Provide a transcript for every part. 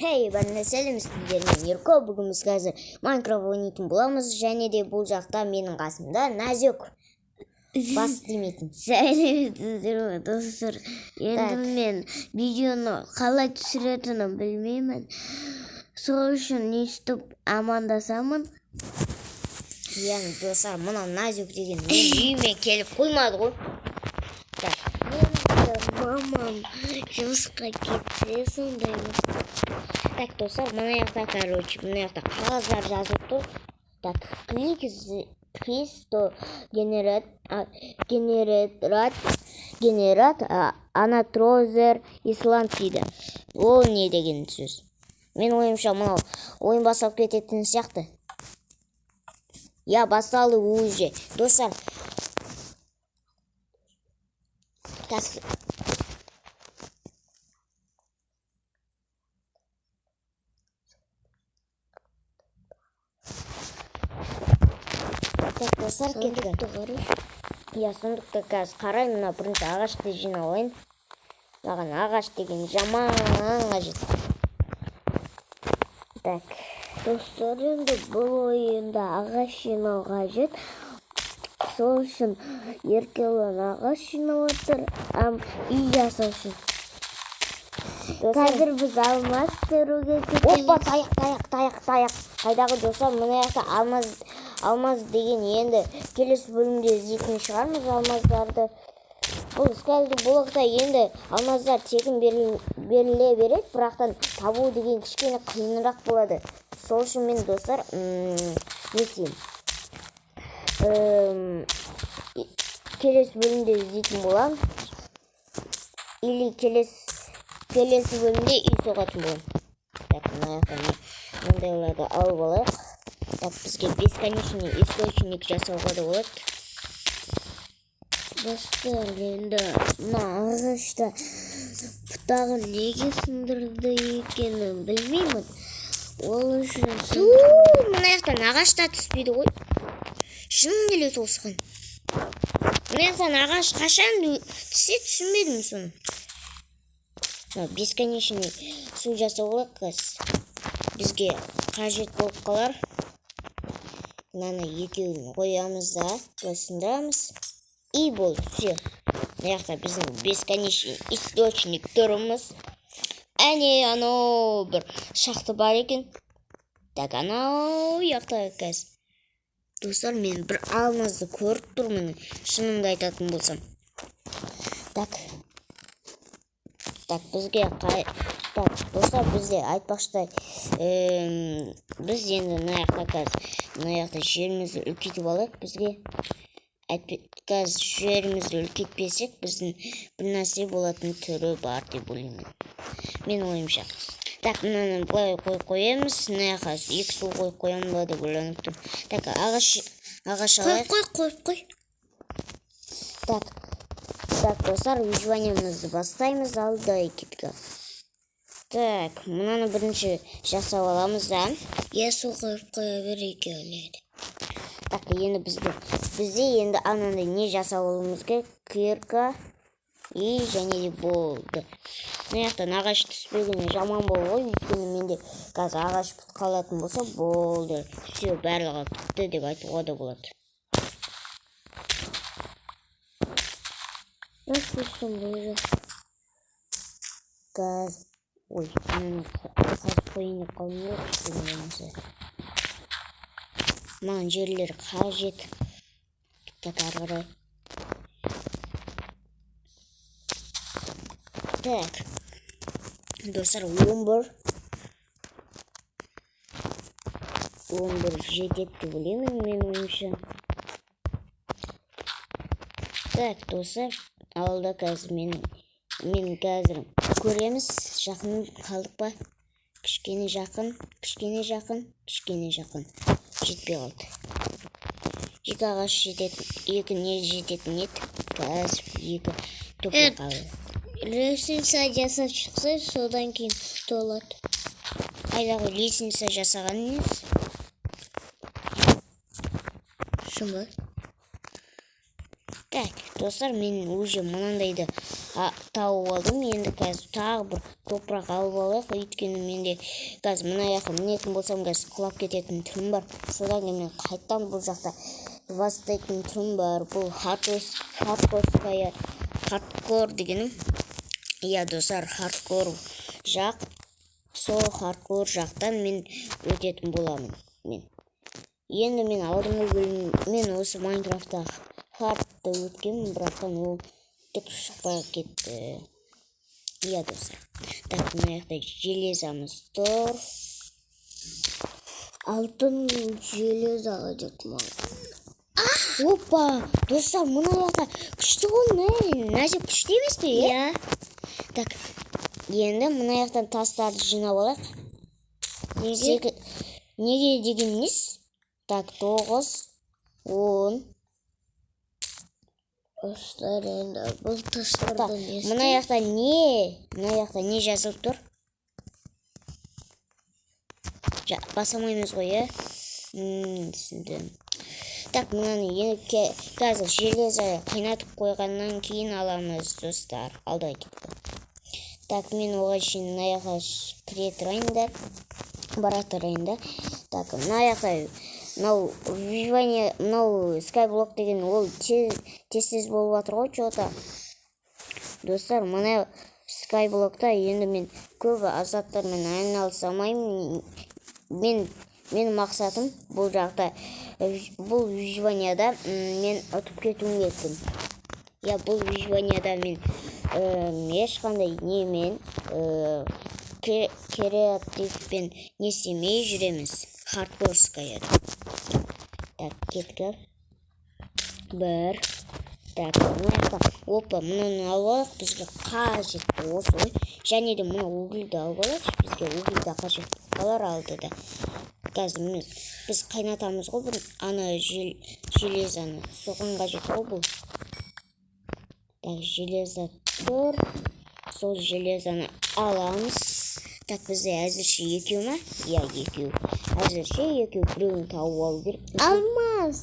Хей, бәріне сәлем, сіздермен Ерко. Бүгін біз қазір Майнкрафт ойнайтын боламыз. Және де бұл жақта менің қасымда Назюк. Бас демейтін. Сәлеметсіздер ме, достар? Енді Так. мен видеоны қалай түсіретінін білмеймін. Сол үшін өйстіп амандасамын. Яғни, достар, мынау Назюк деген менің үйіме келіп қоймады ғой. Так, Енді мамам жұмысқа кетсе, сондай. так, достар, мына жақта, короче, мына жақта қағаздар жазылып тұр. Так, click this to generate generate another island дейді. Ол не деген сөз? Мен ойымша, мынау ойын басталып кететін сияқты. Я, басталды уже. Достар. Так, так, достар, кеттік. Сундукты қарашы. Иә, сундукты қазір қараймын. Мына бірінші ағашты жинап алайын. Маған ағаш деген жаман қажет. Так, Достар, енді бұл ойында ағаш жинау қажет. Сол үшін Еркелан ағаш жинап отыр, үй жасау үшін. Достар, Қазір біз алмаз теруге кетеміз. Опа, таяқ, таяқ, таяқ, таяқ. Қайдағы, достар, мына жақта алмаз, алмаз деген енді келесі бөлімде іздейтін шығармыз алмаздарды. Бұл скальды блокта енді алмаздар тегін беріле береді, бірақтан табу деген кішкене қиынырақ болады. Сол үшін мен, достар, не істеймін? Келесі бөлімде іздейтін боламын. Или келесі бөлімде үй соғатын боламын. Так, мына жақта мынандайларды алып алайық. Так, бізге бесконечный источник жасауға да болады. Достар, енді мына ағашта бұтағын неге сындырды екенін білмеймін. Ол үшін Ту, мына жақтан ағаш та түспейді ғой. Шыным келеді осыған. Мына жақтан ағаш қашан түссе, түсінбедім соны. Мына бесконечный су жасау алайық қазір. Бізге қажет болып қалар. Мынаны екеуін қоямыз да, былай сындырамыз. И болды, все. Мына жақта біздің бесконечный источник тұрмыз. Әне, анау бір шахта бар екен. Так, анау жақта қазір. Достар, мен бір алмазды көріп тұрмын, шынымды айтатын болсам. Так. Так, бізге қай... Так, достар, бізде айтпақшыдай, біз енді мына жақта қазір, мына жақта жерімізді үлкейтіп алайық бізге. Қазір жерімізді үлкейтпесек, біздің бір нәрсе болатын түрі бар деп ойлаймын. Мен ойымша. Так, мынаны былай қойып қоямыз. Мына жаққа екі су қойып қоямын ба деп ойланып тұрмын. Так, ағаш Қойып алайық. қой, қойып қой. Так, так, достар, выживаниемізді бастаймыз. Алда кеттік. Так, мынаны бірінші жасап аламыз да. Иә, су қойып қоя бер екеуіне де. Так, енді бізде енді анандай не жасап алуымыз керек? Кирка и және де болды. Мына жақтан ағаш түспегені жаман болды ғой, өйткені менде қазір ағаш бітіп қалатын болса, болды. Все, барлығы бітті деп айтуға да болады. Nasıl болды? Қазір, ой, мынаны қазып қояйын деп қалдым ғой, кішкене болмаса. Маған жерлер қажет. Так, ары қарай. Так. Достар, 11. 11 жетеді деп ойлаймын, менің ойымша. Так, достар, алда қазір мен қазір көреміз, жақын қалдық па? Кішкене жақын, кішкене жақын, кішкене жақын. Жетпей қалды. Екі ағаш жететін, екі не жететін еді. Қазір екі топырақ қалды. Лестница жасап шықса, содан кейін толады. Қайдағы лестница жасаған емес? Шын ба? Так, Достар, мен уже мынандайды тауып алдым. Енді қазір тағы бір топырақ алып алайық, өйткені менде қазір мына жаққа мінетін болсам, қазір құлап кететін түрім бар. Содан кейін мен қайтадан бұл жақта бастайтын түрім бар. Бұл хардкорская, хардкор дегенім. Иә, достар, хардкор жақ. Сол хардкор жақтан мен өтетін боламын мен. Енді мен алдыңғы бөлім, мен осы Майнкрафтта хардты өткенмін, бірақтан ол түк шықпай кетті. Иә, достар. Так, мына жақта железамыз тұр. Алтын железо қажет маған. Опа, достар, мына жақта күшті ғой, Нәзік, күшті емес пе, иә? Иә. Так, енді мына жақтан тастарды жинап алайық. Неге? Неге деген несі? Так, 9, 10. Достар, енді бұл тастардан не Мына жақта не? Мына жақта не жазылып тұр? Баса алмаймыз ғой, иә? Түсіндім. Так, мынаны енді қазір железо қайнатып қойғаннан кейін аламыз, достар. Алда кетті. Так, мен оған шейін мына жаққа кіре тұрайын да, бара тұрайын да. Так, мына жақта мынау выживание, мынау скайблок деген ол тез болып жатыр ғой, чё-то. Достар, мына скайблокта енді мен көп заттармен айналыса алмаймын. Менің мақсатым бұл жақта, бұл выживанияда мен ұтып кетуім керекпін. Я бұл выживанияда мен ешқандай немен, креативпен не істемей жүреміз. Хардкорская. Так, кеттік. Бір. Так, мына жақта, опа, мынаны алып алайық, бізге қажетті осы ғой. Және де мына угольді алып алайықшы, бізге уголь де қажет қалар алдыда. Қазір біз қайнатамыз ғой бұны, ана железоны. Соған қажет қой бұл. Так, железо тұр. Сол железоны аламыз. Так, бізде әзірше екеу ма? Иә, екеу. Әзірше екеу, біреуін тауып алу керек. Алмаз.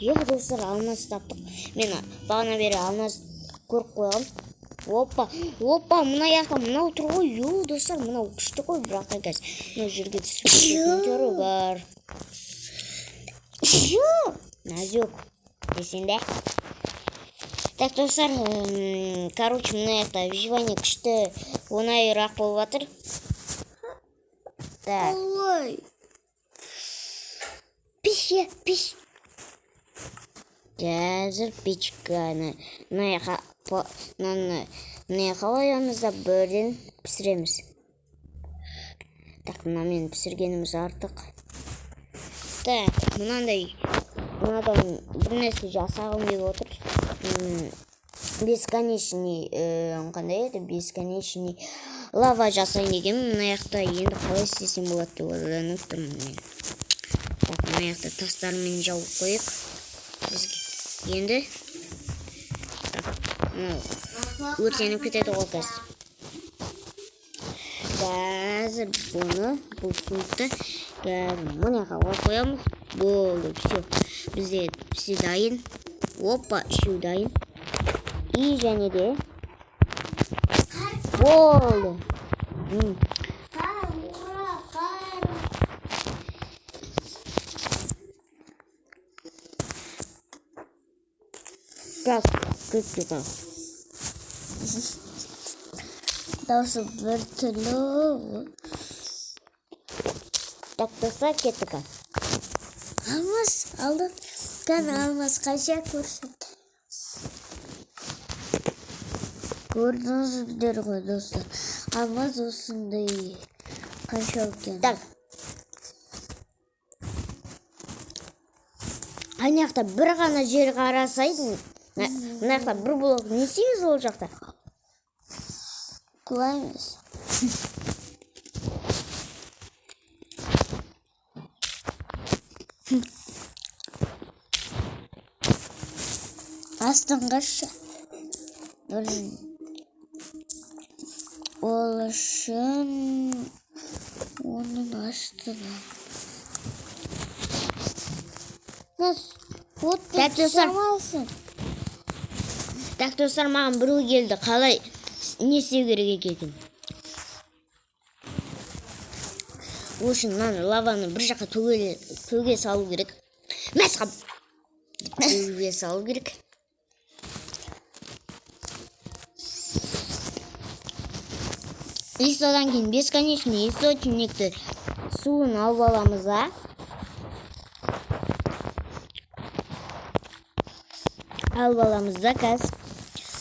Иә, достар, алмаз таптық. Мен бағана бері алмаз көріп қойғам. Опа, опа, мына жақта мынау тұр ғой. Йо, достар, мынау күшті ғой, бірақ та қазір мынау жерге түсіп кететін түрі бар. Йо! Назюк, десең де. Так, достар, мына жақта выживание күшті оңайырақ болып жатыр. Так. Ой. Пеш, е, пеш. Қазір печканы мына жаққа мынаны мына жаққа қоямыз да бірден пісіреміз. Так, мынамен пісіргеніміз артық. Так, мынандай мынадан бір нәрсе жасағым келіп отыр. Бесконечный, қандай еді? Бесконечный лава жасайын дегенмін. Мына жақта енді қалай істесем болады деп ойланып тұрмын мен. Так, мына жақта тастармен жауып қояйық. Бізге енді так, мынау өртеніп кетеді ғой қазір. Қазір бұл сундукты қазір мына жаққа қойып қоямыз. Болды, все. Бізде все дайын. Опа, үшеу дайын. И және де болды. Так, кеттік. Дауысы бір түрлі. Так, достар, кеттік. Алмаз алдым. Кәне алмаз қанша көрсет. Көрдіңіздер ғой, достар. Алмаз осындай қанша екен. Так. Ана жақта бір ғана жер қарасайдың. Мына жақта бір блок не істейміз ол жақта? Құлаймыз. Астыңғышы. Бір ол үшін оның астына. Нас вот Так, достар. Саласың. Так, достар, маған біреу келді. Қалай, не істеу керек екен? Ол үшін мынаны, лаваны бір жаққа төге салу керек. Мәсқап! Төге салу керек. И содан кейін бесконечный источникті суын алып аламыз да. Алып аламыз да, қазір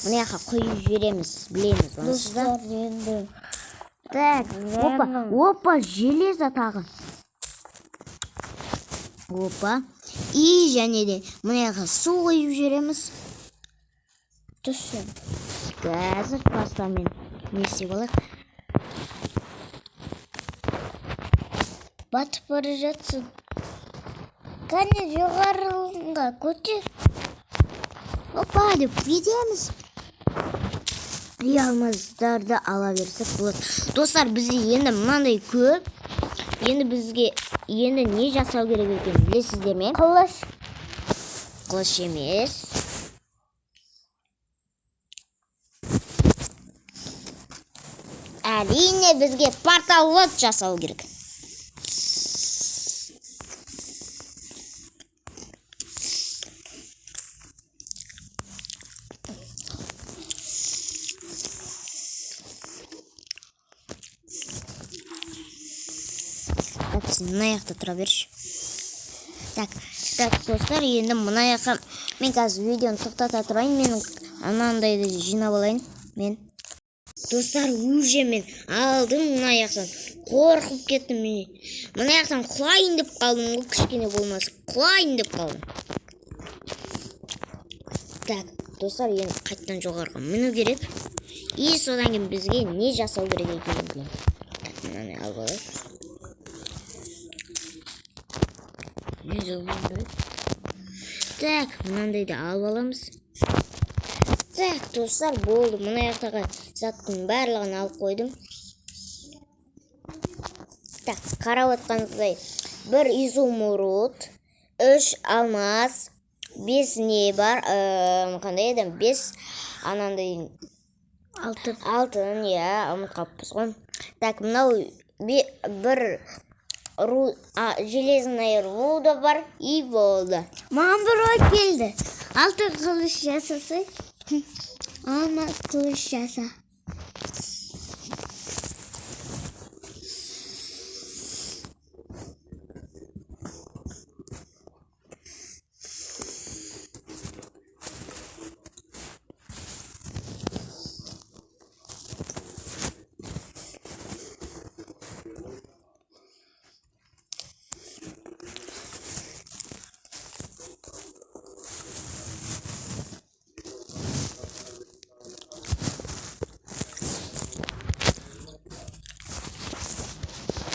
мына жаққа құйып жібереміз, білеміз онсыз да. Достар, енді Так, опа, опа, железо тағы. Опа. И және де мына жаққа су құйып жібереміз. Түсін. Қазір пастамен не істеп алайық. Батып бара жатсың. Кәне, жоғарыға көтер. Опа деп кетеміз. И алмаздарды ала берсек болады. Достар, бізде енді мынандай көп. Енді бізге енді не жасау керек екенін білесіздер ме? Қылыш. Қылыш емес. Әрине, бізге портал жасау керек. Так, сен мына жақта тұра берші. Так, так, достар, енді мына жаққа мен қазір видеоны тоқтата тұрайын, мен анандайды жинап алайын. Мен. Достар, уже мен алдым мына жақтан. Қорқып кеттім мен. Мына жақтан құлайын деп қалдым ғой, кішкене болмаса құлайын деп қалдым. Так, достар, енді қайтадан жоғарыға міну керек. И содан кейін бізге не жасау керек екенін білемін. Так, мынаны алып алайық. Не жасау керек? Так, мынандайды алып аламыз. Так, достар, болды. Мына жақтағы заттың барлығын алып қойдым. Так, қарап отқаныңыздай, бір изумруд, 3 алмаз, 5 не бар, қандай еді? 5 анандай Алтын. Алтын, иә, ұмытып қалыппыз ғой. Так, мынау бір железная руда бар, и болды. Маған бір ой келді. Алтын қылыш жасасай, алмаз қылыш жаса.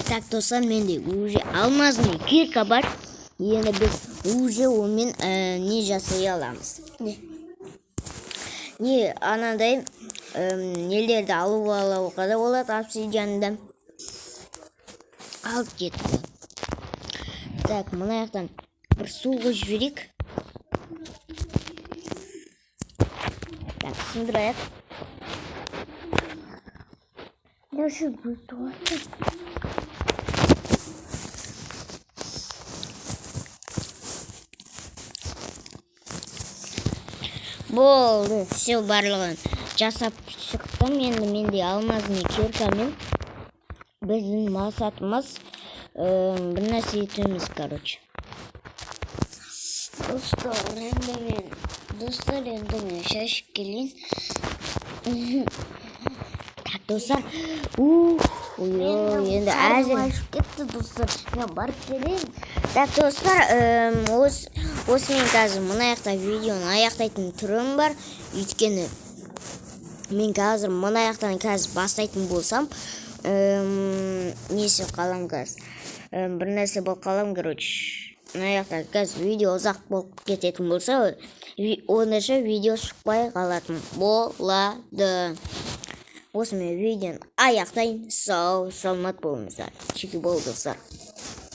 Так, достар, менде уже алмазный кирка бар. Енді біз уже онымен не жасай аламыз? Не? Не, анандай нелерді алып алуға да болады обсидианды. Алып кетті. Так, мына жақтан бір су құйып жіберейік. Так, сындырайық. Не үшін өйтіп жатсың? Болды, все, барлығын жасап шықтым. Енді менде алмазный киркамен біздің мақсатымыз бір нәрсе етуіміз, короче. Достар, енді мен шашып келейін. Так, достар, ух, ой, енді Қарным әзір. ашып кетті, достар. Мен барып келейін. Так, достар, осымен қазір мына жақта видеоны аяқтайтын түрім бар. Өйткені мен қазір мына жақтан қазір бастайтын болсам, не істеп қаламын қазір? Бір нәрсе болып қаламын, короче. Мына жақта қазір видео ұзақ болып кететін болса, ондаша видео шықпай қалатын болады. Осымен видеоны аяқтайын. Сау, саламат болыңыздар. Чики бол, достар.